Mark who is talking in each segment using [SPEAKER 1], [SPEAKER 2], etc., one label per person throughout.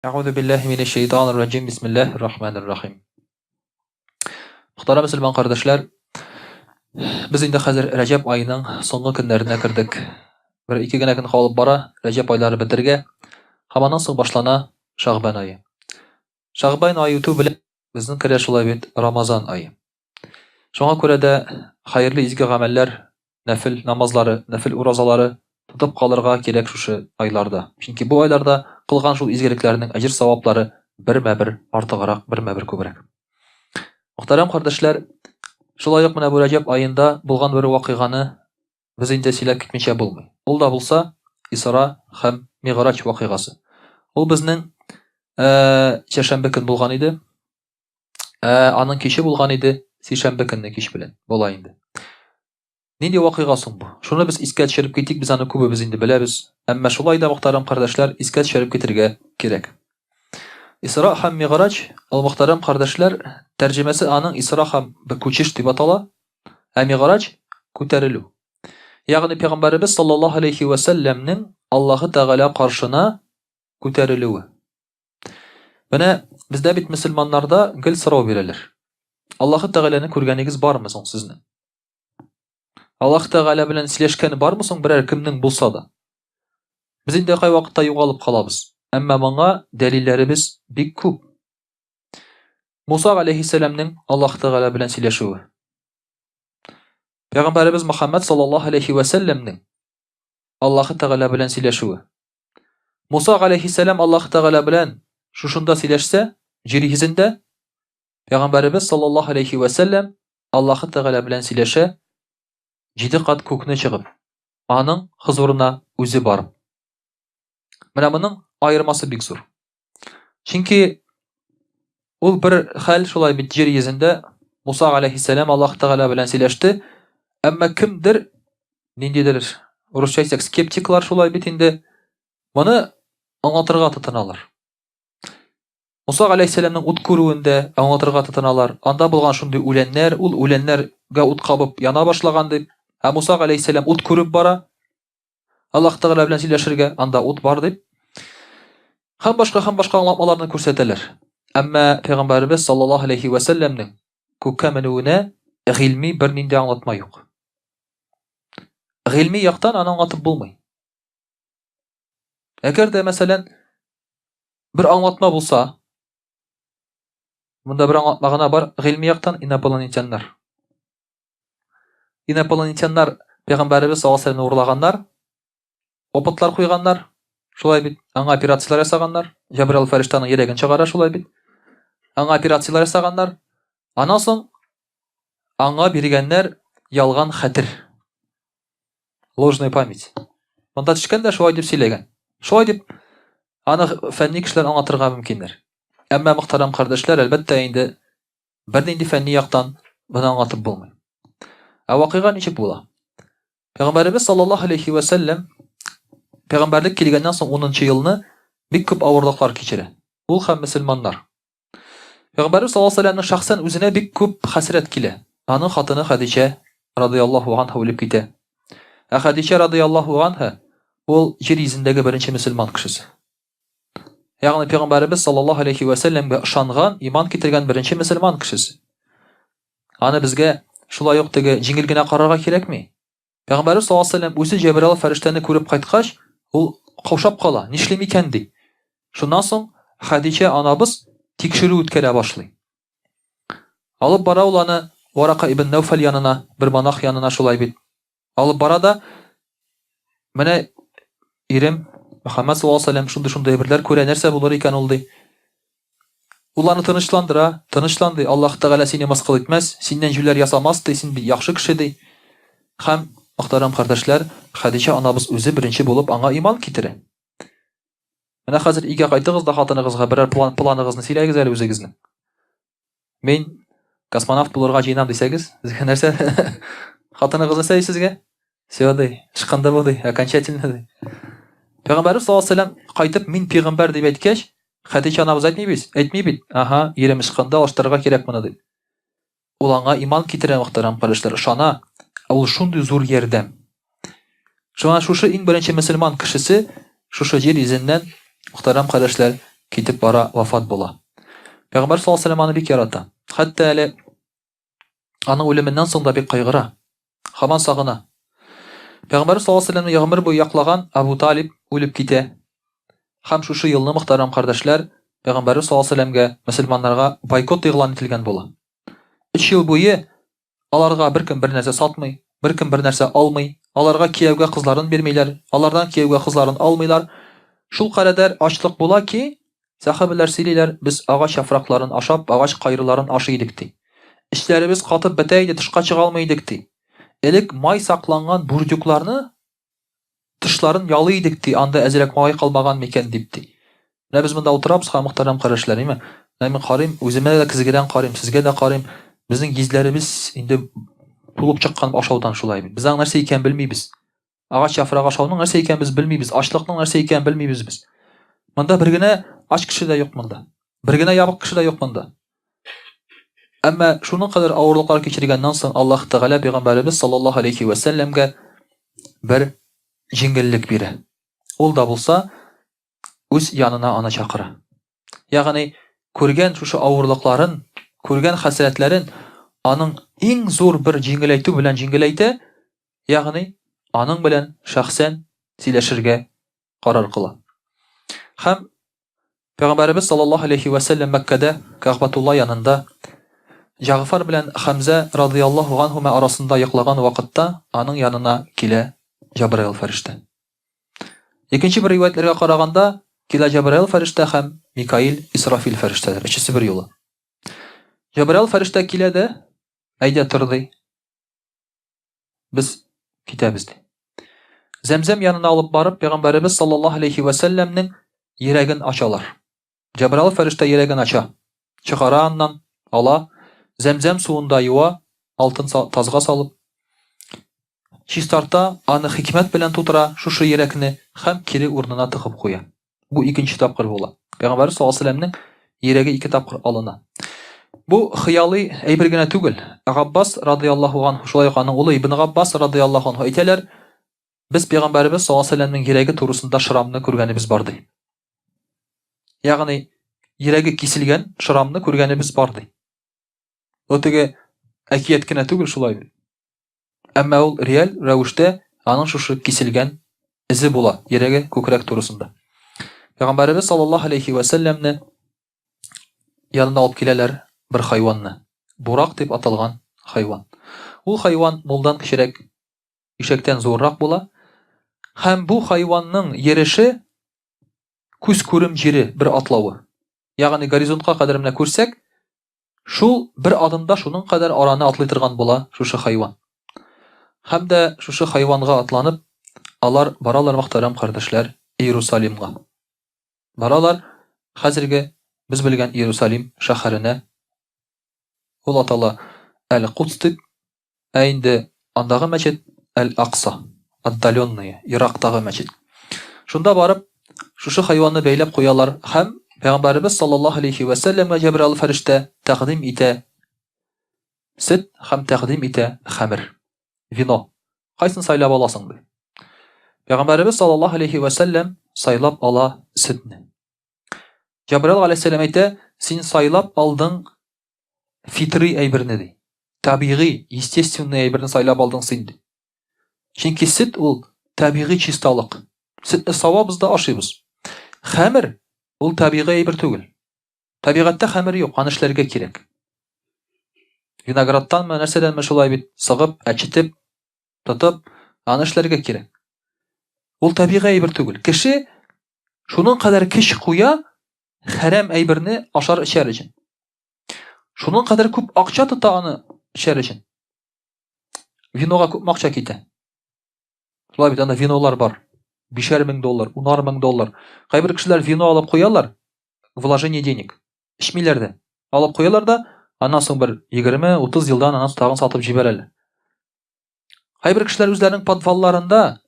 [SPEAKER 1] Әгъузу биллаһи минәш шәйтанир раҗим. Бисмиллаһир рахманир рахим. Мөхтәрәм мөселман кардәшләр, без инде хәзер Рәҗәб аеның соңгы көннәренә кердек. Бер ике генә көн калып бара, Рәҗәб айлары бетергә. Һәм аннан соң башлана Шәгъбан ае. Шәгъбан ае үтү белән безнең керә шулай бит Рамазан ае. Шуңа күрә дә хәерле изге гамәлләр, нәфел намазлары, нәфел уразалары тотып калырга кирәк шушы айларда. Чөнки бу айларда кылган шул изгелекләрнең әҗер-саваплары бермә-бер артыграк, бермә-бер күбрәк. Мөхтәрәм кардәшләр, шулай ук менә бу Рәҗәб аенда булган бер вакыйганы без инде сөйләп китмичә булмый. Ул да булса Исра һәм Мигъраҗ вакыйгасы. Ул безнең чәршәмбе көн булган иде. Ә, аның киче булган иде, сишәмбе көнне кич белән була инде. Нинди вакыйга соң бу? Шуны без искә төшереп китик, без аны күбебез инде беләбез. Әмма шулай да, мөхтәрәм кардәшләр, искә төшереп китергә кирәк. Исра һәм Мигъраҗ, ул мөхтәрәм кардәшләр, тәрҗемәсе аның Исра һәм күчеш дип атала, ә Мигъраҗ күтәрелү. Ягъни пәйгамбәребез саллаллаһу алейхи ва сәлләмнең Аллаһы Тәгалә каршына күтәрелүе. Менә бездә бит мөселманнарда гел сорау бирәләр. Аллаһы Тәгаләне күргәнегез бармы соң сезнең? Аллаһ Тәгалә белән сөйләшкәне бармы соң берәр кемнең булса да? Без инде кайвакытта югалып калабыз. Әмма моңа дәлилләребез бик күп. Муса алейһиссәламнең Аллаһ Тәгалә белән сөйләшүе. Пәйгамбәребез Мөхәммәд саллаллаһу алейһи вә сәлләмнең Аллаһ Тәгалә белән сөйләшүе. Муса галәйһиссәлам Аллаһ Тәгалә белән шушында сөйләшсә, җир йөзендә, Пәйгамбәребез саллаллаһу алейхи вә сәлләм Аллаһ Тәгалә белән сөйләшә, җиде кат күкне чыгып, аның хозурына үзе барып. Менә моның аермасы бик зур. Чөнки ул бер хәл шулай бит җир йөзендә Муса галәйһиссәлам Аллаһ Тәгалә белән сөйләште, әмма кемдер ниндидер русча әйтсәк скептиклар шулай бит инде моны аңлатырга тотыналар. Муса галәйһиссәламнең ут күрүен дә аңлатырга тотыналар. Анда булган шундый үләннәр, ул үләннәргә ут кабып яна башлаган дип. Ә Муса галәйһиссәлам ут күреп бара. Аллаһ Тәгалә белән сөйләшергә, анда ут бар дип. Һәм башка һәм башка аңлатмаларны күрсәтәләр. Әмма пәйгамбәребез саллаллаһу алейхи ва сәлләмнең күккә менүенә гыйльми бернинди аңлатма юк. Гыйльми яктан аны аңлатып булмый. Әгәр дә, мәсәлән, бер аңлатма булса, монда бер аңлатма гына бар, гыйльми яктан инопланетяннар. Инопланетяннар пәйгамбәребез саллаллаһу алейһи урлаганнар, опытлар куйганнар, шулай бит, аңа операцияләр ясаганнар, Җәбраил фәрештәнең йөрәген чыгара шулай бит. Аңа операцияләр ясаганнар. Аннан соң аңа биргәннәр ялган хәтер. Ложная память. Монда төшкән дә шулай дип сөйләгән. Шулай дип аны фәнни кешеләр аңлатырга мөмкиннәр. Әмма мөхтәрәм кардәшләр, әлбәттә инде бернинди фәнни яктан моны аңлатып булмый. Ә вакыйга ничек була? Пәйгамбәребез саллаллаһу алейхи ва сәлләм пәйгамбәрлек килгәннән соң 10 елны бик күп авырлыклар кичерә. Ул һәм мөселманнар. Пәйгамбәребез саллаллаһу алейһи ва сәлләмнең шәхсән үзенә бик күп хәсрәт килә. Аның хатыны Хәдичә радыяллаһу анха үлеп китә. Ә Хәдичә радыяллаһу анха ул җир йөзендәге беренче мөселман кешесе. Ягъни пәйгамбәребез саллаллаһу алейхи ва сәлләмгә ышанган, иман китергән беренче мөселман кешесе. Аны безгә шулай ук теге җиңел генә карарга кирәкми. Пәйгамбәребез саллаллаһу алейһи ва сәлләм үзе Җәбраил фәрештәне күреп кайткач, ул каушап кала, нишлим икән ди. Шуннан соң Хәдичә анабыз тикшерү үткәрә башлый. Алып бара ул аны Варака ибн Нәүфәл янына, бер монах янына шулай бит. Алып бара да, менә ирем Мөхәммәд саллаллаһу алейһи ва сәлләм шундый-шундый әйберләр күрә, нәрсә булыр икән ул ди. Ул аны тынычландыра, тынычлан ди, Аллаһ Тәгалә сине мыскыл итмәс, синнән җүләр ясамас ди, син бит яхшы кеше ди. Һәм, мөхтәрәм кардәшләр, Хәдичә анабыз үзе беренче булып аңа иман китерә. Менә хәзер өйгә кайтыгыз да хатыныгызга берәр план, планыгызны сөйләгез әле үзегезнең. Мин космонавт булырга җыенам дисәгез, сезгә нәрсә? Хатыныгыз нәрсә ди сезгә? Все ди, ычкынды бу ди, окончательно ди. Пәйгамбәрбез саллаллаһу алейһи вәсәлләм кайтып, мин пәйгамбәр дип әйткәч, Хәдичә анабыз әйтми бит, әйтми бит. Ага, ирем ычкынды, алыштырырга кирәк моны дип. Ул аңа иман китерә, мөхтәрәм кардәшләр, ышана. Ә ул шундый зур ярдәм. Шуңа шушы иң беренче мөселман кешесе шушы җир йөзеннән, мөхтәрәм кардәшләр, китеп бара, вафат була. Пәйгамбәр саллаллаһу алейһи аны бик ярата. Хәтта әле аның үлеменнән соң да бик кайгыра. Һаман сагына. Пәйгамбәр саллаллаһу алейһи ва гомер буе яклаган Абу Талиб үлеп китә. Һәм шушы елны мөхтәрәм кардәшләр, Пәйгамбәр саллаллаһу алейһи ва мөселманнарга бойкот игълан ителгән була. Өч ел буе аларга беркем бер нәрсә сатмый, беркем бер нәрсә алмый, аларга кияүгә кызларын бирмиләр, алардан кияүгә кызларын алмыйлар. Шул кадәр ачлык була ки, сәхабәләр сөйлиләр, без агач яфракларын ашап, агач кайрыларын ашый идек, ди. Эчләребез катып бетә иде, тышка чыга алмый идек, ди. Элек май сакланган бурдюкларны тышларын ялый идек, ди, анда әзрәк май калмаган микән дип, ди. Менә без монда утырабыз һәм мөхтәрәм кардәшләр, әйме? Менә мин карыйм, үземә дә көзгедән карыйм, сезгә дә карыйм. Безнең йөзләребез инде тулып чыккан ашаудан шулай бит. Без аның нәрсә икәнен белмибез. Агач яфрагы ашауның нәрсә икәнен без белмибез, ачлыкның нәрсә икәнен белмибез без. Монда бер генә ач кеше дә юк монда. Бер генә ябык кеше дә юк монда. Әмма шуның кадәр авырлыклар кичергәннән соң Аллаһ Тәгалә пәйгамбәребез саллаллаһу алейхи вә сәлләмгә бер җиңеллек бирә. Ул да булса үз янына аны чакыра. Ягъни күргән шушы авырлыкларын, күргән хәсрәтләрен аның иң зур бер җиңеләйтү белән җиңеләйтә, ягъни аның белән шәхсән сөйләшергә карар кыла. Һәм Пәйгамбәребез саллаллаһу алейхи вә сәлләм Мәккәдә Кәгъбәтулла янында Җәгъфар белән Хәмзә радыяллаһу анһума арасында йоклаган вакытта аның янына килә Җәбраил фәрештә. Икенче бер риваятьләргә караганда, килә Җәбраил фәрештә һәм Микаил, Исрафил фәрештәләр, өчесе бер юлы. Җәбраил фәрештә килә дә, әйдә тор ди. Без китәбез ди. Зәмзәм янына алып барып, пәйгамбәребез саллаллаһу алейхи ва сәлләмнең йөрәген ачалар. Җәбраил фәрештә йөрәген ача. Чыгара аннан, ала, зәмзәм суында юа, алтын тазга салып, чистарта, аны хикмәт белән тутыра шушы йөрәкне һәм кире урынына тыгып куя. Бу икенче тапкыр була. Пәйгамбәрбез саллаллаһу алейһи вәсәлләмнең йөрәге ике тапкыр алына. Бу хыялый әйбер генә түгел. Габбас радыяллаһу анһу, шулай ук аның улы Ибн Габбас радыяллаһу анһу әйтәләр, без пәйгамбәребез саллаллаһу алейһи вәсәлләмнең йөрәге турысында шрамны күргәнебез бар ди. Ягъни йөрәге киселгән шрамны күргәнебез бар ди. Бу теге әкият кенә түгел шулай бит. Әмма ул реаль рәвештә аның шушы киселгән эзе була, йөрәге күкрәк турысында. Пәйгамбәребез саллаллаһу алейхи ва сәлләмне янына алып киләләр бер хайванны. Бурак дип аталган хайван. Ул хайван мулдан кечерәк, ишәктән зуррак була. Һәм бу хайванның йөреше күз күрем җире бер атлавы. Ягъни горизонтка кадәр менә күрсәк, Шул бер адымда шуның кадәр араны атлый торган була шушы хайван. Һәм дә шушы хайванга атланып, алар баралар мөхтәрәм кардәшләр Иерусалимга. Баралар хәзерге без белгән Иерусалим шәһәренә. Ул атала Әл-Кудс дип, Ә инде андагы мәчет Әл-Акса, отдаленные, ерактагы мәчет. Шунда барып, шушы хайванны бәйләп куялар һәм Пәйгамбәребез саллаллаһу алейхи вә сәлләмгә Җәбраил фәрештә тәкъдим итә сөт һәм тәкъдим итә хәмер, вино. Кайсын сайлап аласың, ди. Пәйгамбәребез саллаллаһу алейхи вә сәлләм сайлап ала сөтне. Җәбраил галәйһиссәлам әйтә, син сайлап алдың фитрый әйберне ди. Табигый, естественный әйберне сайлап алдың син ди. Чөнки сөт ул табигый чисталык. Сөтне савабыз да ашыйбыз. Хәмер ул табигый әйбер түгел. Табигатьтә хәмер юк, аны эшләргә кирәк. Виноградтанмы, нәрсәдәнме шулай бит сыгып, әчетеп, тотып, аны эшләргә кирәк. Ул табигый әйбер түгел. Кеше шуның кадәр көч куя, хәрәм әйберне ашар эчәр өчен. Шуның кадәр күп акча тота аны эчәр өчен. Винога күп акча китә. Шулай бит анда винолар бар. Бишәр мең доллар, унар мең доллар. Кайбер кешеләр вино алып куялар, вложение денег. Эчмиләр дә. Алып куялар да, аннан соң бер 20-30 елдан аннан тагын сатып җибәрәләр. Кайбер кешеләр үзләренең подвалларында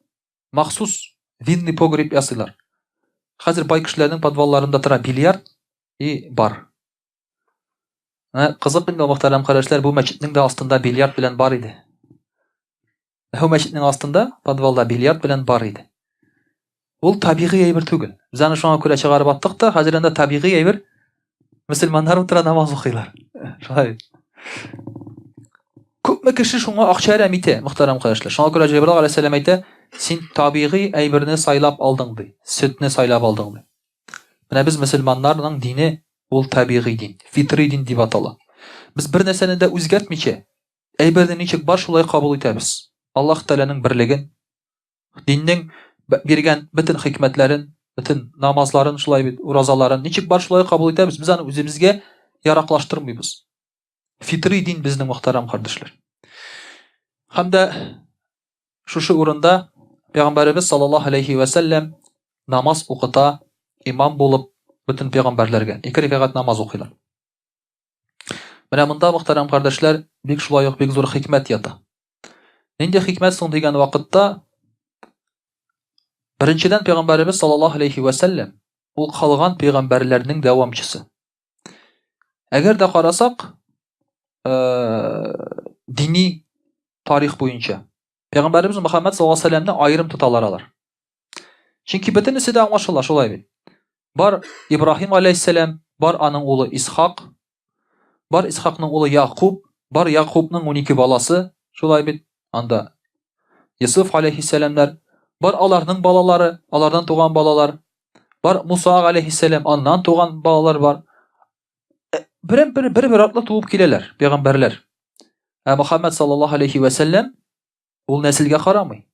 [SPEAKER 1] махсус винный погреб ясыйлар. Хәзер бай кешеләрнең подвалларында тора бильярд и бар. Ә, кызык инде, мөхтәрәм кардәшләр, бу мәчетнең дә астында бильярд белән бар иде. Бу мәчетнең астында подвалда бильярд белән бар иде. Ул табигый әйбер түгел. Без аны шуңа күрә чыгарып аттык та, хәзер анда табигый әйбер мөселманнар утыра намаз укыйлар. Шулай. Күпме кеше шуңа акча әрәм итә, мөхтәрәм кардәшләр. Шуңа күрә Җәбраил алейһиссәлам әйтә, син табигый әйберне сайлап алдың ди, сөтне сайлап алдың ди. Менә без мөселманнарның дине ул табигый дин, фитри дин дип атала. Без бер нәрсәне дә үзгәртмичә, әйберне ничек бар шулай кабул итәбез. Аллаһ Тәгаләнең берлеген, диннең биргән бөтен хикмәтләрен, бөтен намазларын шулай бит, уразаларын ничек бар шулай кабул итәбез. Без аны үзебезгә яраклаштырмыйбыз. Фитри дин безнең мөхтәрәм кардәшләр. Һәм дә шушы урында Пәйгамбәребез саллаллаһу алейхи ва сәлләм намаз укыта, имам булып бөтен пәйгамбәрләргә ике рәкәгать намаз укыйлар. Менә монда мөхтәрәм кардәшләр бик шулай ук бик зур хикмәт ята. Нинди хикмәт соң дигән вакытта, беренчедән пәйгамбәребез саллаллаһу алейхи ва сәлләм ул калган пәйгамбәрләрнең дәвамчысы. Әгәр дә карасак, э, дини тарих буенча пәйгамбәребез Мөхәммәд саллаллаһу алейһи ва сәлләмне аерым тоталар алар. Чөнки бөтенесе дә аңлашыла, шулай бит. Бар Ибраһим алейһиссәлам, бар аның улы Исхак, бар Исхакның улы Якуб, бар Якубның 12 баласы, шулай бит. Анда Йосыф алейһиссәламнәр, бар аларның балалары, алардан туган балалар, бар Муса алейһиссәлам, аннан туган балалар бар. Э, берәм-бер бер-бер артлы туып киләләр пәйгамбәрләр. Ә Мөхәммәд саллаллаһу алейһи вә сәлләм ул нәселгә карамый.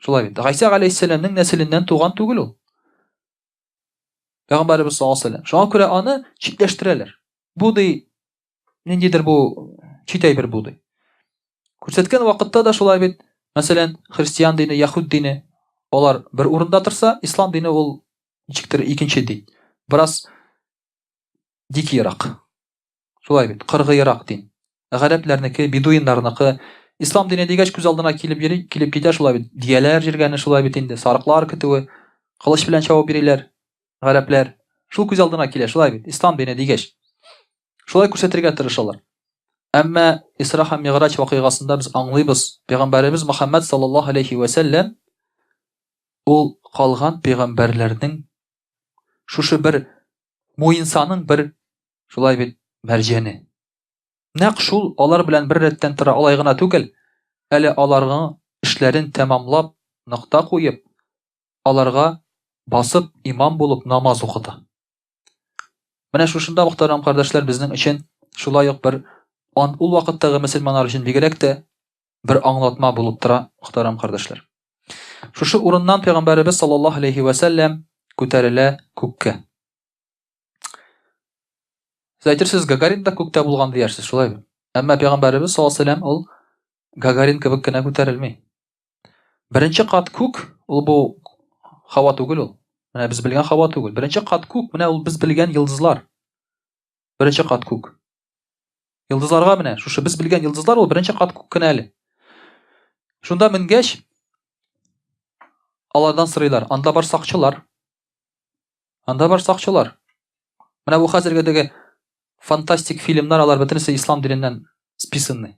[SPEAKER 1] Шулай бит. Гайсә галәйһиссәламнең нәселеннән туган түгел ул. Пәйгамбәребез саллаллаһу алейһи Шуңа күрә аны читләштерәләр. Бу ди ниндидер бу чит әйбер бу ди. Күрсәткән вакытта да шулай бит. Мәсәлән, христиан дине, яһүд дине алар бер урында торса, ислам дине ул ничектер икенче дин. Бераз дикийрак. Шулай бит, кыргыйрак дин. Гарәпләрнеке, бедуиннарныкы. Ислам дине дигәч, күз алдына килеп йөри, килеп китә шулай бит. Дияләр җиргәне шулай бит инде, сарыклар көтүе, кылыч белән чабып йөриләр гарәпләр. Шул күз алдына килә шулай бит, ислам дине дигәч. Шулай күрсәтергә тырышалар. Әмма Исра һәм Мигъраҗ вакыйгасында без аңлыйбыз, пәйгамбәребез Мөхәммәд саллаллаһу алейхи вә сәлләм ул калган пәйгамбәрләрнең шушы бер муенсаның бер Шулай бит, мәрҗәне. Нәкъ шул алар белән бер рәттән тора, алай гына түгел, әле аларның эшләрен тәмамлап, нокта куеп, аларга басып имам булып намаз укыта. Менә шушында, мөхтәрәм кардәшләр, безнең өчен шулай ук бер ан ул вакыттагы мөселманнар өчен бигрәк тә бер аңлатма булып тора, мөхтәрәм кардәшләр. Шушы урыннан пәйгамбәребез саллаллаһу алейхи вә сәлләм күтәрелә күккә. Сез әйтерсез, Гагарин да күктә булган диярсез, шулай бит? Әмма пәйгамбәребез саллаллаһу алейһи ул Гагарин кебек кенә күтәрелми. Беренче кат күк, ул бу һава түгел ул. Менә без белгән һава түгел. Беренче кат күк, менә ул без белгән йолдызлар. Беренче кат күк. Йолдызларга менә шушы без белгән йолдызлар ул беренче кат күк кенә әле. Шунда менгәч, алардан сорыйлар, анда бар сакчылар. Анда бар сакчылар. Менә бу хәзерге теге фантастик фильмнар, алар бөтенесе ислам диненнән списанный.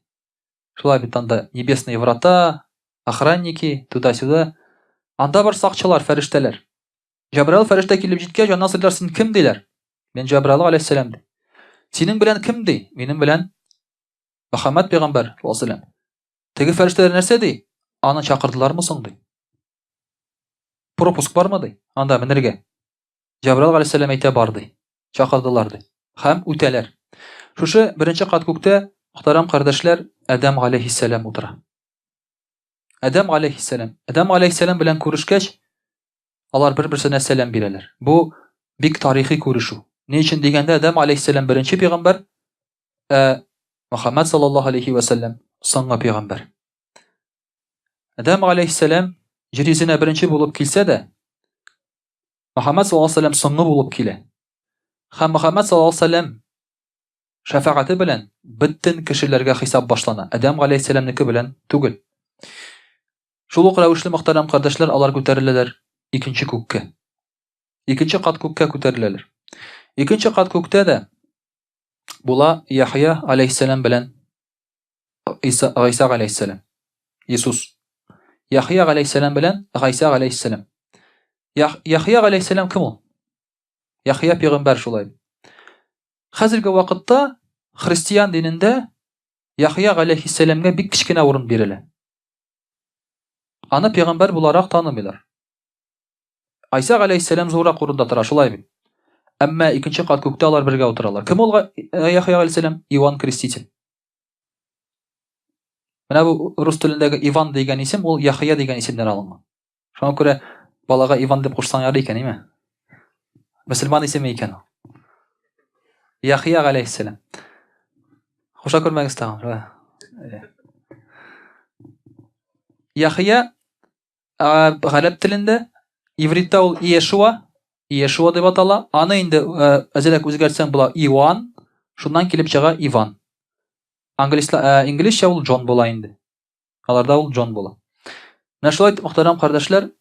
[SPEAKER 1] Шулай бит анда небесные врата, охранники, туда-сюда. Анда бар сакчылар, фәрештәләр. Җәбраил фәрештә килеп җиткәч, аннан сорыйлар, син кем диләр? Мин Җәбраил алейһиссәлам ди. Синең белән кем ди? Минем белән Мөхәммәд пәйгамбәр, алейһиссәлам. Теге фәрештәләр нәрсә ди? Аны чакырдылармы соң ди? Пропуск бармы ди? Анда менергә. Җәбраил галәйһиссәлам әйтә бар ди. Чакырдылар ди. Һәм үтәләр. Шушы беренче кат күктә, мөхтәрәм кардәшләр, Адәм галәйһиссәлам утыра. Адәм галәйһиссәлам. Адәм галәйһиссәлам белән күрешкәч, алар бер-берсенә сәлам бирәләр. Бу бик тарихи күрешү. Ни өчен дигәндә, Адәм галәйһиссәлам беренче пәйгамбәр, ә Мөхәммәд саллаллаһу алейхи вә сәлләм соңгы пәйгамбәр. Адәм галәйһиссәлам җир йөзенә беренче булып килсә дә, Мөхәммәд саллаллаһу алейһи вәсәлләм соңгы булып килә. Һәм Мөхәммәд саллаллаһу алейһи вәсәлләм шәфәгате белән бөтен кешеләргә хисап башлана. Адәм галәйһиссәламнеке белән түгел. Шул ук рәвешле мөхтәрәм кардәшләр алар күтәреләләр икенче күккә. Икенче кат күккә күтәреләләр. Икенче кат күктә дә була Яхья алейһиссәлам белән Иса, Гайса галәйһиссәлам. Иисус. Яхья галәйһиссәлам белән Гайса галәйһиссәлам. Яхъя галәйһиссәлам кем ул? Яхъя пәйгамбәр шулай. Хәзерге вакытта христиан динендә Яхъя галәйһиссәламгә бик кечкенә урын бирелә. Аны пәйгамбәр буларак танымыйлар. Айса галәйһиссәлам зуррак урында тора, шулай бит. Әмма икенче кат күктә алар бергә утыралар. Кем ул Яхъя галәйһиссәлам? Иоанн Креститель. Менә бу рус телендәге Иван дигән исем ул Яхъя дигән исемнән алынган. Шуңа күрә балага Иван дип кушсаң ярый икән, име? Мөселман исеме икән ул. Яхъя галәйһиссәлам. Куша күрмәгез тагын. Яхъя гарәп телендә, ивритта ул Иешуа, Иешуа дип атала. Аны инде әзрәк үзгәртсәң була Иоанн, шуннан килеп чыга Иван. Англисла, инглизчә ул Джон була инде. Аларда ул Джон була. Менә шулай итеп, мөхтәрәм кардәшләр,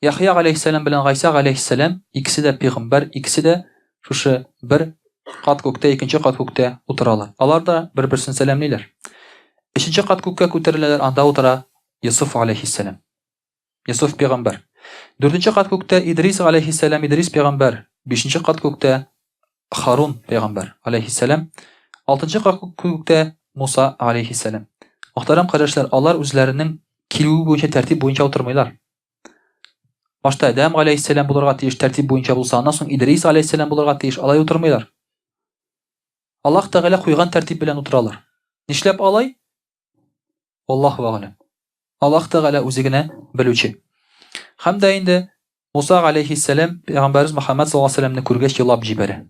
[SPEAKER 1] Яхъя галәйһиссәлам белән Гайса галәйһиссәлам икесе дә пәйгамбәр, икесе дә шушы бер кат күктә, икенче кат күктә утыралар. Алар да бер-берсен сәламлиләр. Өченче кат күккә күтәреләләр, анда утыра Йосыф галәйһиссәлам. Йосыф пәйгамбәр. Дүртенче кат күктә Идрис галәйһиссәлам, Идрис пәйгамбәр. Бишенче кат күктә Харун пәйгамбәр галәйһиссәлам. Алтынчы кат күктә Муса галәйһиссәлам. Мөхтәрәм кардәшләр, алар үзләренең килүе буенча тәртип буенча утырмыйлар. Башта Адәм галәйһиссәлам булырга тиеш, тәртип буенча булса, аннан соң Идрис галәйһиссәлам булырга тиеш, алай утырмыйлар. Аллаһ Тәгалә куйган тәртип белән утыралар. Нишләп алай? Аллаһу әгъләм. Аллаһ Тәгалә үзе генә белүче. Һәм дә инде Муса галәйһиссәлам пәйгамбәребез Мөхәммәд саллаллаһу алейһи вәсәлләмне күргәч елап җибәрә.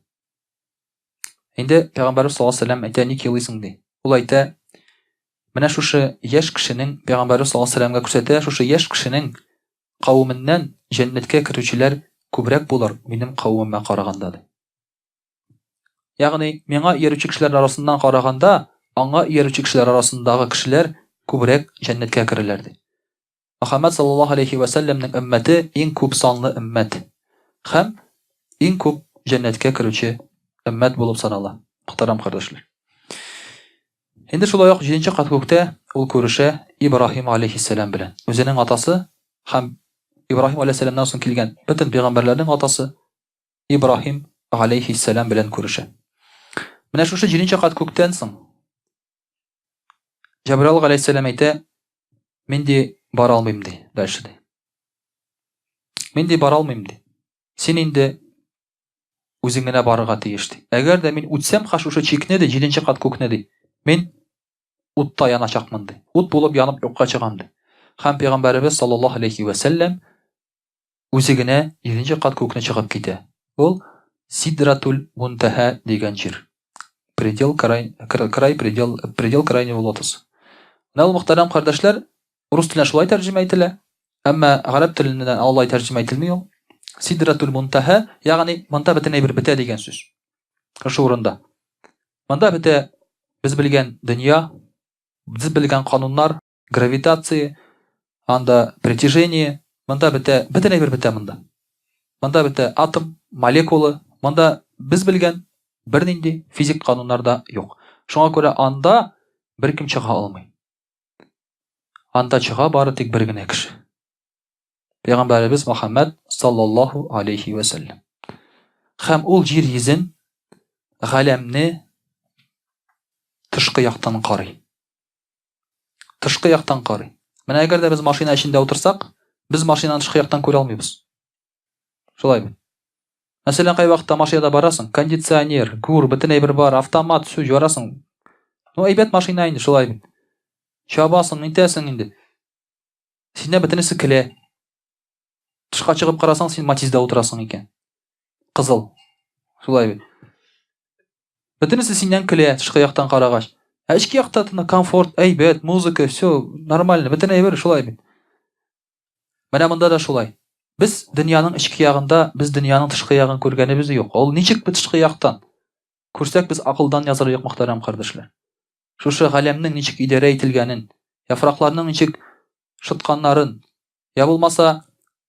[SPEAKER 1] Инде пәйгамбәребез саллаллаһу алейһи вәсәлләм әйтә, ник елыйсың ди. Ул әйтә, менә шушы яшь кешенең пәйгамбәребез саллаллаһу алейһи вәсәлләмгә күрсәтә, шушы яшь кешенең кавеменнән җәннәткә керүчеләр күбрәк булыр минем кавемемә караганда ди. Ягъни, миңа иярүче кешеләр арасыннан караганда, аңа иярүче кешеләр арасындагы кешеләр күбрәк җәннәткә керерләр, ди. Мөхәммәд саллаллаһу алейһи вә сәлләмнең өммәте иң күп санлы өммәт һәм иң күп җәннәткә керүче өммәт булып санала, мөхтәрәм кардәшләр. Инде шулай ук җиденче кат күктә ул күрешә Ибраһим алейһиссәлам белән. Үзенең атасы һәм Ибраһим алейһиссәламнән соң килгән бөтен пәйгамбәрләрнең атасы Ибраһим галәйһиссәлам белән күрешә. Менә шушы җиденче кат күктән соң Җәбраил галәйһиссәлам әйтә, мин ди бара алмыйм ди, дальше ди. Мин ди бара алмыйм ди. Син инде үзең генә барырга тиеш ди. Әгәр дә мин үтсәм ха шушы чикне ди, җиденче кат күкне ди. Мин утта яначакмын ди. Ут булып янып юкка чыгам ди. Һәм пәйгамбәребез саллаллаһу алейхи вә сәлләм үзе генә җиденче кат күкне чыгып китә. Ул Сидратуль Мунтәһә дигән җир. Предел край, край предел, предел крайнего лотоса. Менә ул мөхтәрәм кардәшләр, рус теленә шулай тәрҗемә ителә, әмма гарәп теленнән алай тәрҗемә ителми ул. Сидратуль Мунтәһә, ягъни монда бөтен әйбер бетә дигән сүз. Шушы урында. Монда бетә без белгән дөнья, без белгән кануннар, Гравитация, анда притяжение, монда бетә, бөтен әйбер бетә монда. Монда бетә атом, молекула, монда без белгән бернинди физик кануннар да юк. Шуңа күрә анда беркем чыга алмый. Анда чыга бары тик бер генә кеше. Пәйгамбәребез Мөхәммәд саллаллаһу алейхи вә сәлләм. Һәм ул җир йөзен, галәмне тышкы яктан карый. Тышкы яктан карый. Менә әгәр дә без машина эчендә утырсак, без машинаны тышкы яктан күрә алмыйбыз. Шулай бит. Мәсәлән, кай вакытта машинада барасың, кондиционер, гур, бөтен әйбер бар, автомат, все, барасың. Ну, әйбәт машина инде, шулай бит. Чабасың, нитәсең инде. Синнән бөтенесе көлә. Тышка чыгып карасаң, син Матизда утырасың икән. Кызыл. Шулай бит. Бөтенесе синнән көлә, тышкы яктан карагач. Ә эчке якта тына комфорт, әйбәт, музыка, все нормально, бөтен әйбер шулай бит. Менә монда да шулай. Без дөньяның эчке ягында, без дөньяның тышкы ягын күргәнебез юк. Ул ничек бит тышкы яктан? Күрсәк, без акылдан язар юк, мөхтәрәм кардәшләр. Шушы галәмнең ничек идарә ителгәнен, яфракларның ничек шытканнарын, Я булмаса,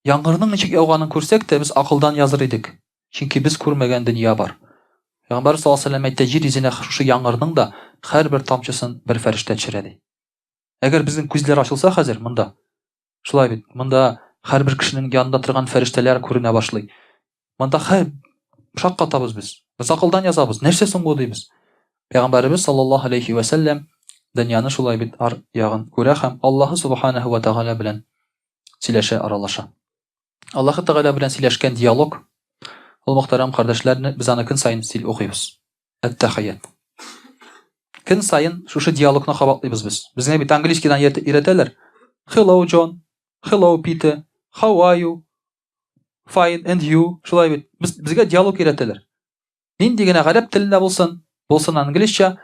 [SPEAKER 1] яңгырның ничек яуганын күрсәк тә, без акылдан языр идек. Чөнки без күрмәгән дөнья бар. Пәйгамбәр саллаллаһу алейһи вәсәлләм әйтә, җир йөзенә шушы яңгырның да һәрбер тамчысын бер фәрештә төшерә ди. Әгәр безнең күзләр ачылса хәзер монда, шулай бит, монда Һәрбер кешенең янында торган фәрештәләр күренә башлый. Монда хәр шаккатабыз без. Без акылдан язабыз. Нәрсә соң бу дибез. Пәйгамбәребез саллаллаһу алейхи вә сәлләм дөньяны шулай бит ар ягын күрә һәм Аллаһы субханаһу ва тәгалә белән сөйләшә, аралаша. Аллаһы Тәгалә белән сөйләшкән диалог, ул мөхтәрәм кардәшләрне без аны көн саен сөйл укыйбыз. Әт-тәхият. Көн саен шушы диалогны кабатлыйбыз без. Безгә бит английскийдан өйрәтәләр. Hello, John. Hello, Peter. How are you? Fine, and you? Шулай бит. Без, безгә диалог өйрәтәләр. Нинди генә гарәп телендә булсын, булсын английча,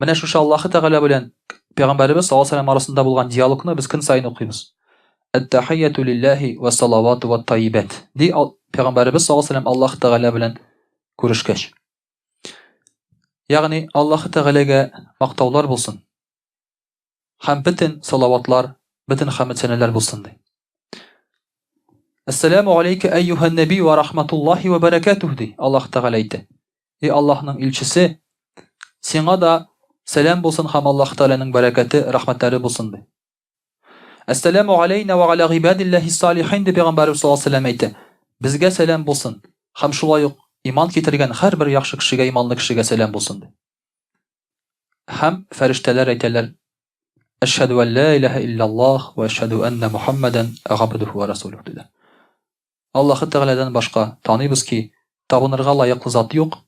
[SPEAKER 1] менә шушы Аллаһы Тәгалә белән Пәйгамбәребез саллаллаһу алейһи вәсәлләм арасында булган диалогны без көн саен укыйбыз. Әт-тахияту лиллаһи ва салавату ва тайибат. Ди Пәйгамбәребез саллаллаһу алейһи вәсәлләм Аллаһы Тәгалә белән күрешкәч. Ягъни Аллаһы Тәгаләгә мактаулар булсын. Һәм бөтен салаватлар, бөтен хәмед-сәнәләр булсын, ди. Әссәләмү алейкә әйюһән нәби вә рахматуллаһи вә бәрәкәтүһ, ди Аллаһ Тәгалә әйтә. Эй Аллаһның илчесе, сиңа да сәлам булсын һәм Аллаһ Тәгаләнең бәрәкәте, рәхмәтләре булсын, ди. Әссәләмү алейна вә аля гыйбадиллаһи салихин, ди Пәйгамбәребез саллаллаһу алейһи ва сәлләм әйтә. Безгә сәлам булсын һәм шулай ук иман китергән һәрбер яхшы кешегә, иманлы кешегә сәлам булсын, ди. Һәм фәрештәләр әйтәләр, Әшһәдү ән ла илаһә илляллаһ вә әшһәдү әннә Мухаммәдән габдүһү вә расулүһ диләр. Аллаһы Тәгаләдән башка таныйбыз ки, табынырга лаеклы зат юк,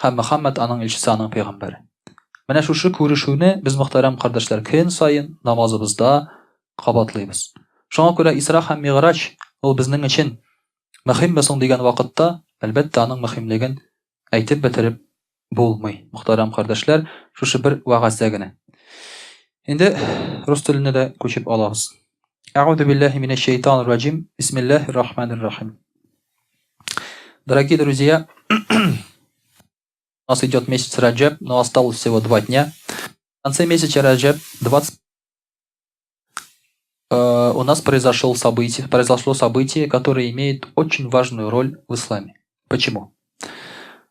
[SPEAKER 1] һәм Мөхәммәд аның илчесе, аның пәйгамбәре. Менә шушы күрешүне без, мөхтәрәм кардәшләр, көн саен намазыбызда кабатлыйбыз. Шуңа күрә Исра һәм Мигъраҗ ул безнең өчен мөһимме соң дигән вакытта, әлбәттә, аның мөһимлеген әйтеп бетереп булмый, мөхтәрәм кардәшләр, шушы бер вәгазьдә генә. Инде рус теленә дә күчеп алабыз. Әгъузу биллаһи минәш шайтанир раҗим. Бисмиллаһир рахманир рахим. Дорогие друзья, у нас идет месяц Раджаб, но осталось всего 2 дня. В конце месяца Раджаб 20 у нас произошло событие, которое имеет очень важную роль в исламе. Почему?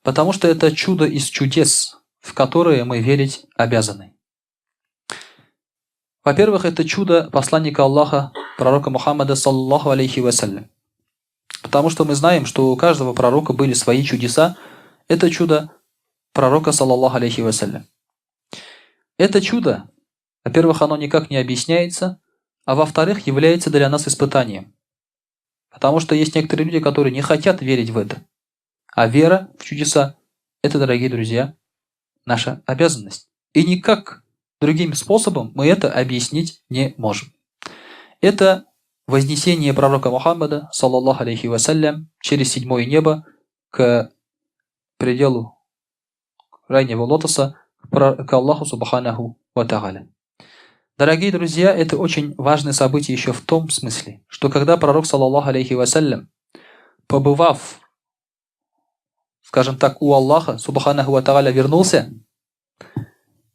[SPEAKER 1] Потому что это чудо из чудес, в которое мы верить обязаны. Во-первых, это чудо посланника Аллаха, пророка Мухаммада, саллаллаху алейхи вассалям. Потому что мы знаем, что у каждого пророка были свои чудеса. Это чудо пророка, саллаллаху алейхи вассалям. Это чудо, во-первых, оно никак не объясняется, а во-вторых, является для нас испытанием. Потому что есть некоторые люди, которые не хотят верить в это. А вера в чудеса – это, дорогие друзья, наша обязанность. И никак другим способом мы это объяснить не можем. Это вознесение пророка Мухаммада, саллаллаху алейхи вассалям, через седьмое небо к пределу крайнего лотоса, к Аллаху Субханаху ва Тааля. Дорогие друзья, это очень важное событие еще в том смысле, что когда пророк, саллаллаху алейхи вассалям, побывав, скажем так, у Аллаха, Субханаху ва Тааля, вернулся,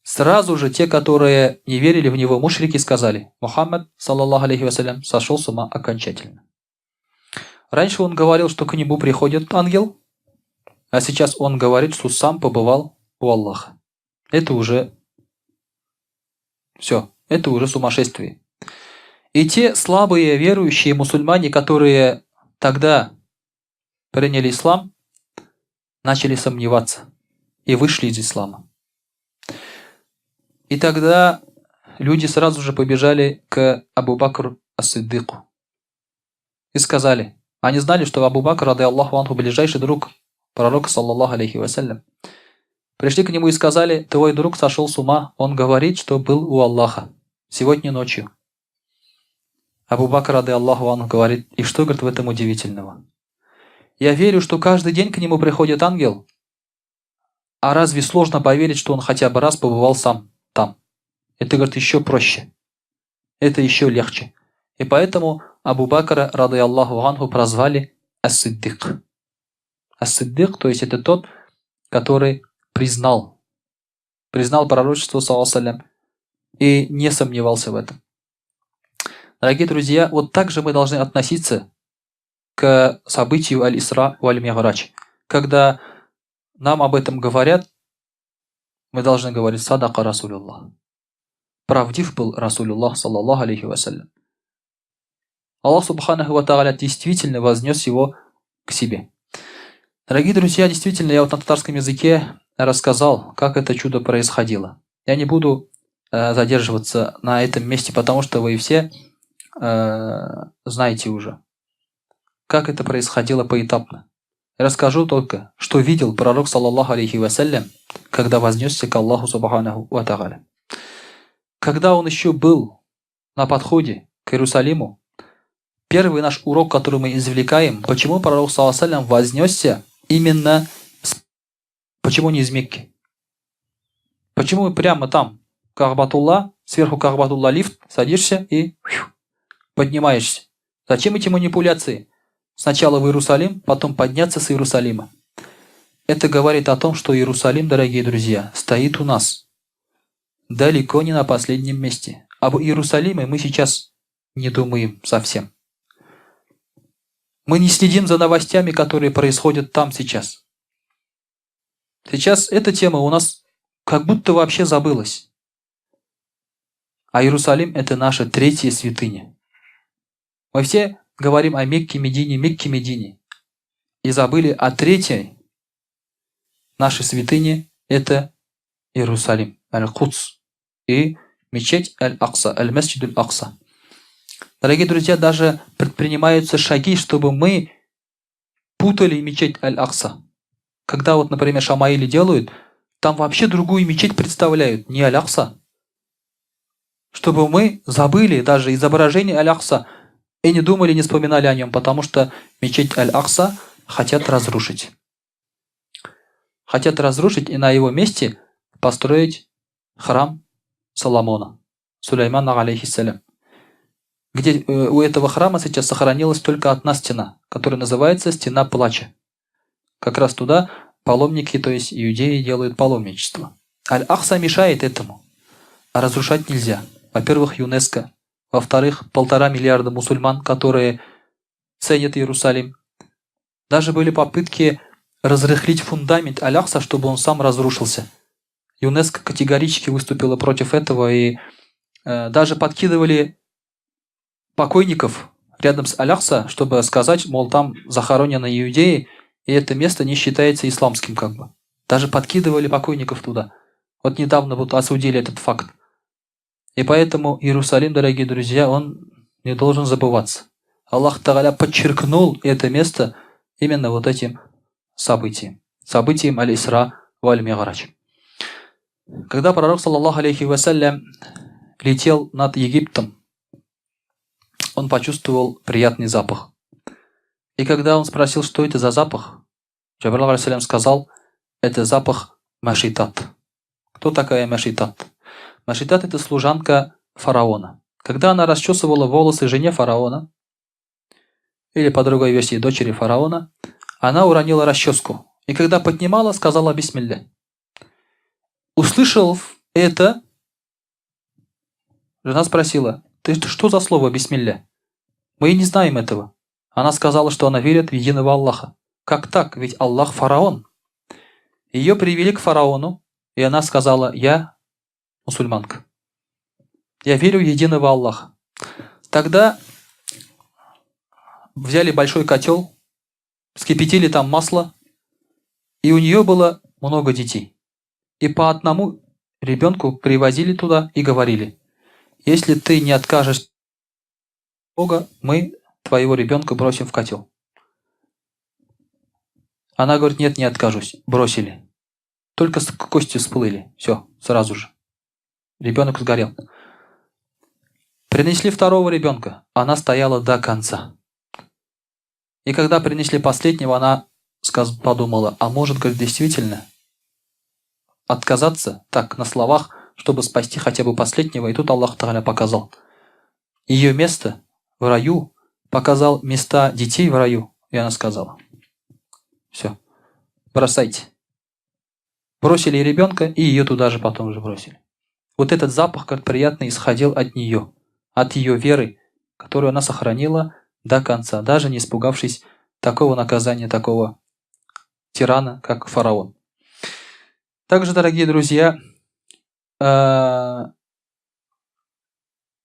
[SPEAKER 1] сразу же те, которые не верили в него, мушрики, сказали: Мухаммад, саллаллаху алейхи вассалям, сошел с ума окончательно. Раньше он говорил, что к нему приходит ангел, а сейчас он говорит, что сам побывал у Аллаха. Это уже все, это уже сумасшествие. И те слабые верующие мусульмане, которые тогда приняли ислам, начали сомневаться и вышли из ислама. И тогда люди сразу же побежали к Абу Бакру Ас-Сиддыку и сказали, они знали, что Абу Бакр, рады Аллаху анху, ближайший друг пророка, саллаллаху алейхи вассалям. Пришли к нему и сказали: твой друг сошел с ума, он говорит, что был у Аллаха сегодня ночью. Абу Бакр, рады Аллаху анху, говорит: и что, говорит, в этом удивительного? Я верю, что каждый день к нему приходит ангел, а разве сложно поверить, что он хотя бы раз побывал сам там? Это, говорит, еще проще. Это еще легче. И поэтому Абу Бакра, рады Аллаху анху, прозвали Ас-Сиддик. Ас-Сиддик, то есть это тот, который признал пророчество, саллаллаху, и не сомневался в этом. Дорогие друзья, вот так же мы должны относиться к событию Аль-Исра валь-Миграч. Когда нам об этом говорят, мы должны говорить: «Садака Расулюллах». Правдив был Расулюллах, саллаллаху алейхи вассалям. Аллах Субханаху Ва Тааля действительно вознес его к себе. Дорогие друзья, действительно, я вот на татарском языке рассказал, как это чудо происходило. Я не буду задерживаться на этом месте, потому что вы все знаете уже, как это происходило поэтапно. Расскажу только, что видел пророк, саллаллаху алейхи вассалям, когда вознесся к Аллаху Субханаху Ва Тааля. Когда он еще был на подходе к Иерусалиму, первый наш урок, который мы извлекаем, почему пророк, саллаллаху вознесся именно, почему не из Мекки? Почему прямо там, Кахбатулла, сверху Кахбатулла лифт, садишься и поднимаешься? Зачем эти манипуляции? Сначала в Иерусалим, потом подняться с Иерусалима. Это говорит о том, что Иерусалим, дорогие друзья, стоит у нас далеко не на последнем месте. Об Иерусалиме мы сейчас не думаем совсем. Мы не следим за новостями, которые происходят там сейчас. Сейчас эта тема у нас как будто вообще забылась. А Иерусалим – это наша третья святыня. Мы все говорим о Мекке, Медине, Мекке, Медине. И забыли о третьей нашей святыне – это Иерусалим, Аль-Кудс и мечеть Аль-Акса, Аль-Масджид Аль-Акса. Дорогие друзья, даже предпринимаются шаги, чтобы мы путали мечеть Аль-Акса. Когда вот, например, Шамаили делают, там вообще другую мечеть представляют, не Аль-Акса. Чтобы мы забыли даже изображение Аль-Акса и не думали, не вспоминали о нем, потому что мечеть Аль-Акса хотят разрушить. Хотят разрушить и на его месте построить храм Соломона, Сулеймана алейхиссалям. Где у этого храма сейчас сохранилась только одна стена, которая называется «Стена плача». Как раз туда паломники, то есть иудеи, делают паломничество. Аль-Ахса мешает этому. А разрушать нельзя. Во-первых, ЮНЕСКО. Во-вторых, 1,5 миллиарда мусульман, которые ценят Иерусалим. Даже были попытки разрыхлить фундамент Аль-Ахса, чтобы он сам разрушился. ЮНЕСКО категорически выступила против этого и даже подкидывали покойников рядом с Аль-Ахса, чтобы сказать, мол, там захоронены иудеи, и это место не считается исламским как бы. Даже подкидывали покойников туда. Вот недавно вот осудили этот факт. И поэтому Иерусалим, дорогие друзья, он не должен забываться. Аллах Тагаля подчеркнул это место именно вот этим событием. Событием Аль-Исра валь-Ми'радж. Когда пророк, саллаллаху алейхи вассалям, летел над Египтом, он почувствовал приятный запах. И когда он спросил, что это за запах, Джабраил алейхиссалям сказал, это запах Машитат. Кто такая Машитат? Машитат – это служанка фараона. Когда она расчесывала волосы жене фараона, или по другой версии дочери фараона, она уронила расческу. И когда поднимала, сказала «Бисмилля». Услышав это, жена спросила, ты что за слово «Бисмилля»? Мы и не знаем этого. Она сказала, что она верит в единого Аллаха. Как так? Ведь Аллах фараон. Ее привели к фараону, и она сказала, я мусульманка. Я верю в единого Аллаха. Тогда взяли большой котел, вскипятили там масло, и у нее было много детей. И по одному ребенку привозили туда и говорили, если ты не откажешь Бога, мы твоего ребенка бросим в котел. Она говорит, нет, не откажусь. Бросили. Только кости всплыли. Все, сразу же. Ребенок сгорел. Принесли второго ребенка. Она стояла до конца. И когда принесли последнего, она подумала, а может, говорит, действительно отказаться так, на словах, чтобы спасти хотя бы последнего. И тут Аллах Тагаля показал. Ее место в раю, показал места детей в раю. И она сказала, все, бросайте. Бросили ребенка, и ее туда же потом же бросили. Вот этот запах, как приятный, исходил от нее, от ее веры, которую она сохранила до конца, даже не испугавшись такого наказания, такого тирана, как фараон. Также, дорогие друзья,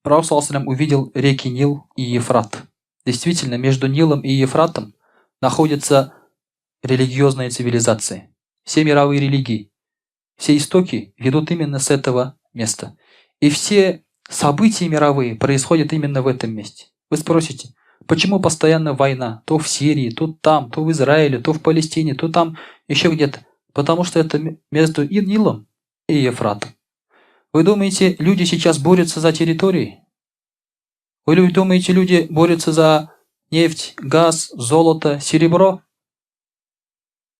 [SPEAKER 1] Пророк, увидел реки Нил и Ефрат. Действительно, между Нилом и Ефратом находятся религиозные цивилизации. Все мировые религии, все истоки ведут именно с этого места. И все события мировые происходят именно в этом месте. Вы спросите, почему постоянно война? То в Сирии, то там, то в Израиле, то в Палестине, то там, еще где-то. Потому что это между и Нилом и Ефратом. Вы думаете, люди сейчас борются за территории? Вы думаете, люди борются за нефть, газ, золото, серебро?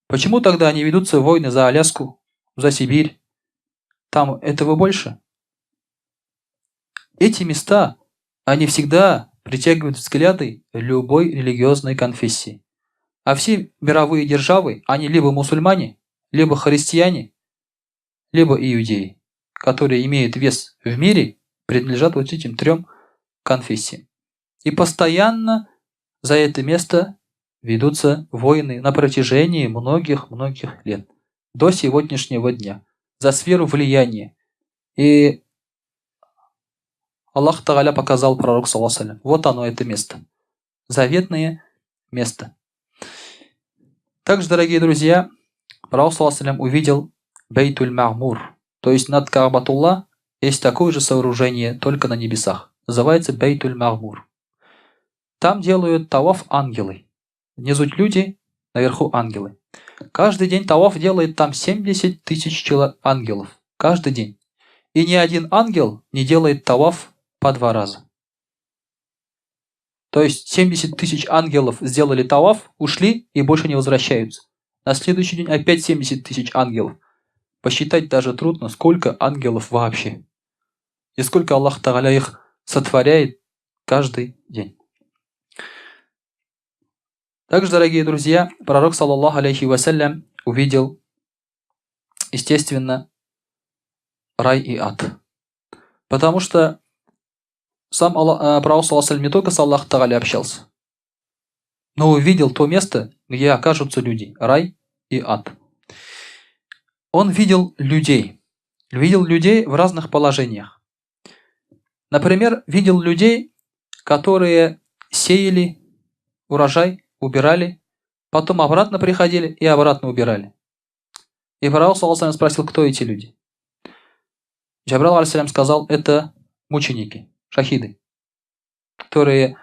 [SPEAKER 1] Почему тогда они ведутся войны за Аляску, за Сибирь? Там этого больше? Эти места, они всегда притягивают взгляды любой религиозной конфессии. А все мировые державы, они либо мусульмане, либо христиане, либо иудеи, которые имеют вес в мире, принадлежат вот этим трем конфессиям. И постоянно за это место ведутся войны на протяжении многих-многих лет, до сегодняшнего дня, за сферу влияния. И Аллах Тагаля показал пророку, саллаллаху, вот оно, это место. Заветное место. Также, дорогие друзья, пророк, саллаллаху, увидел Бейтуль Мa'мур. То есть над Каабатулла есть такое же сооружение, только на небесах. Называется Бейтуль Мa'мур. Там делают таваф ангелы. Внизу люди, наверху ангелы. Каждый день таваф делает там 70 тысяч ангелов. Каждый день. И ни один ангел не делает таваф по два раза. То есть 70 тысяч ангелов сделали таваф, ушли и больше не возвращаются. На следующий день опять 70 тысяч ангелов. Посчитать даже трудно, сколько ангелов вообще. И сколько Аллах Тагаля их сотворяет каждый день. Также, дорогие друзья, пророк, саллаллаху алейхи вассалям, увидел, естественно, рай и ад. Потому что сам Аллах, пророк, саллаллаху не только с Аллахом Тагаля общался, но увидел то место, где окажутся люди, рай и ад. Он видел людей в разных положениях. Например, видел людей, которые сеяли урожай, убирали, потом обратно приходили и обратно убирали. И пророк, саллаллаху, спросил, кто эти люди. Джабрал, алейхиссалям, сказал, это мученики, шахиды, которые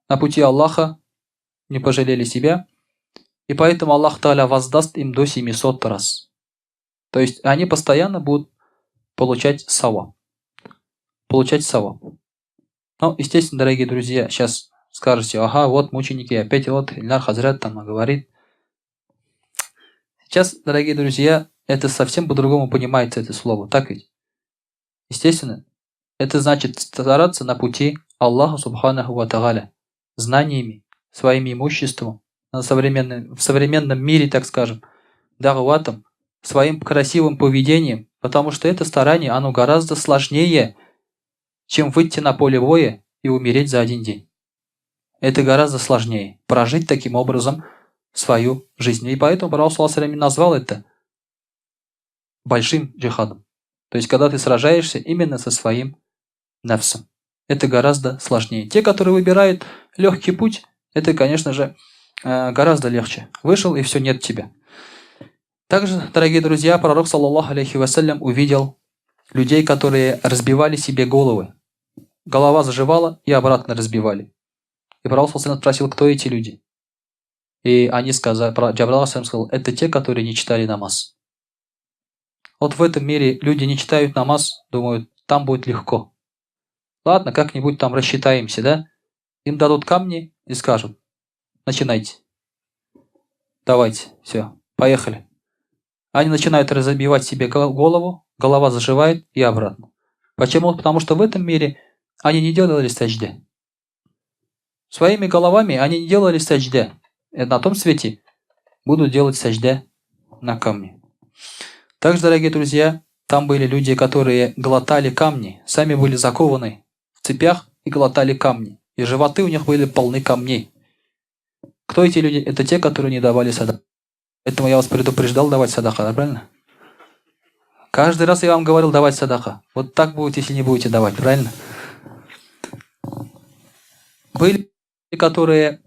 [SPEAKER 1] на пути Аллаха не пожалели себя, и поэтому Аллах Тааля воздаст им до 700 раз. То есть они постоянно будут получать саваб. Получать саваб. Ну, естественно, дорогие друзья, сейчас скажете, ага, вот мученики, опять вот Ильнар Хазрат там говорит. Сейчас, дорогие друзья, это совсем по-другому понимается это слово, так ведь? Естественно, это значит стараться на пути Аллаха Субханаху ва Тааля, знаниями, своим имуществом, в современном мире, так скажем, да'ватом, своим красивым поведением, потому что это старание, оно гораздо сложнее, чем выйти на поле боя и умереть за один день. Это гораздо сложнее, прожить таким образом свою жизнь. И поэтому Пророк, саллаллаху алейхи, назвал это большим джихадом. То есть, когда ты сражаешься именно со своим нафсом. Это гораздо сложнее. Те, которые выбирают легкий путь, это, конечно же, гораздо легче. Вышел, и все, нет тебя. Также, дорогие друзья, пророк, саллаллаху алейхи вассалям, увидел людей, которые разбивали себе головы. Голова заживала и обратно разбивали. И пророк, саллаллаху, спросил, кто эти люди? И они сказали, Джабрал сказал, это те, которые не читали намаз. Вот в этом мире люди не читают намаз, думают, там будет легко. Ладно, как-нибудь там рассчитаемся, да? Им дадут камни и скажут, начинайте. Давайте, все, поехали. Они начинают разбивать себе голову, голова заживает и обратно. Почему? Потому что в этом мире они не делали саджде. Своими головами они не делали саджде. И на том свете будут делать саджде на камни. Также, дорогие друзья, там были люди, которые глотали камни, сами были закованы в цепях и глотали камни. И животы у них были полны камней. Кто эти люди? Это те, которые не давали садаку. Поэтому я вас предупреждал давать садака, да, правильно? Каждый раз я вам говорил давать садака. Вот так будет, если не будете давать, правильно? Были Которые,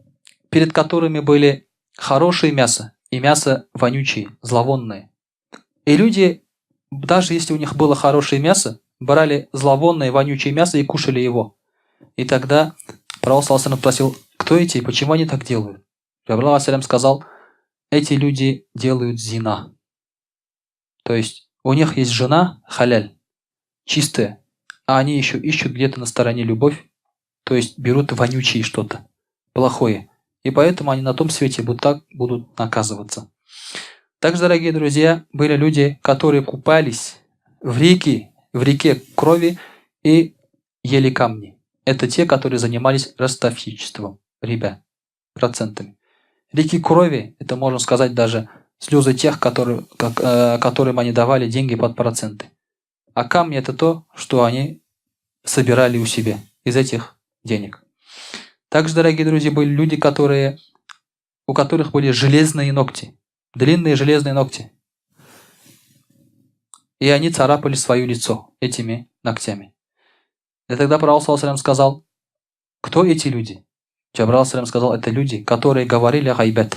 [SPEAKER 1] перед которыми были хорошее мясо и мясо вонючее, зловонное. И люди, даже если у них было хорошее мясо, брали зловонное, вонючее мясо и кушали его. И тогда Пророк саллаллаху спросил, кто эти и почему они так делают? Джабрил алейхиссалям сказал, эти люди делают зина. То есть у них есть жена халяль, чистая, а они еще ищут где-то на стороне любовь, то есть берут вонючие что-то, плохое. И поэтому они на том свете вот так будут наказываться. Также, дорогие друзья, были люди, которые купались в реке крови и ели камни. Это те, которые занимались ростовщичеством, ребя, процентами. Реки крови, это можно сказать даже слезы тех, которым они давали деньги под проценты. А камни это то, что они собирали у себя из этих денег. Также, дорогие друзья, были люди, у которых были железные ногти, длинные железные ногти. И они царапали свое лицо этими ногтями. И тогда Пророк саллаллаху сказал, кто эти люди? Джабрал сказал, это люди, которые говорили гайбет,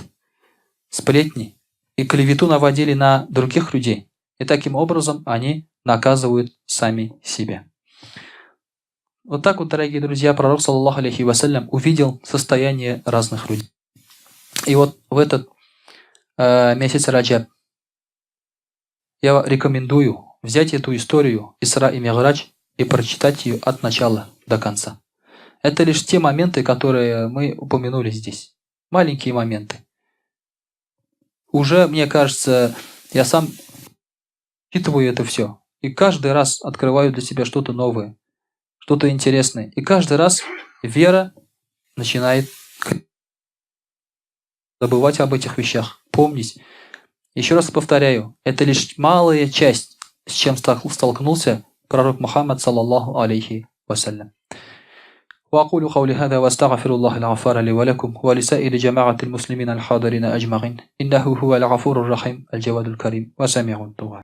[SPEAKER 1] сплетни и клевету наводили на других людей. И таким образом они наказывают сами себя. Вот так вот, дорогие друзья, пророк, саллаллаху алейхи вассалям, увидел состояние разных людей. И вот в этот месяц Раджаб я рекомендую взять эту историю Исра и Ми'радж и прочитать ее от начала до конца. Это лишь те моменты, которые мы упомянули здесь. Маленькие моменты. Уже, мне кажется, я сам читываю это все. И каждый раз открываю для себя что-то новое, что-то интересное. И каждый раз вера начинает забывать об этих вещах, помнить. Еще раз повторяю, это лишь малая часть, с чем столкнулся пророк Мухаммад, саллаллаху алейхи вассалям. وأقول قولي هذا وأستغفر الله الغفار لي ولكم ولسائر جماعة المسلمين الحاضرين أجمعين إنه هو الغفور الرحيم الجواد الكريم وسميع الدعاء.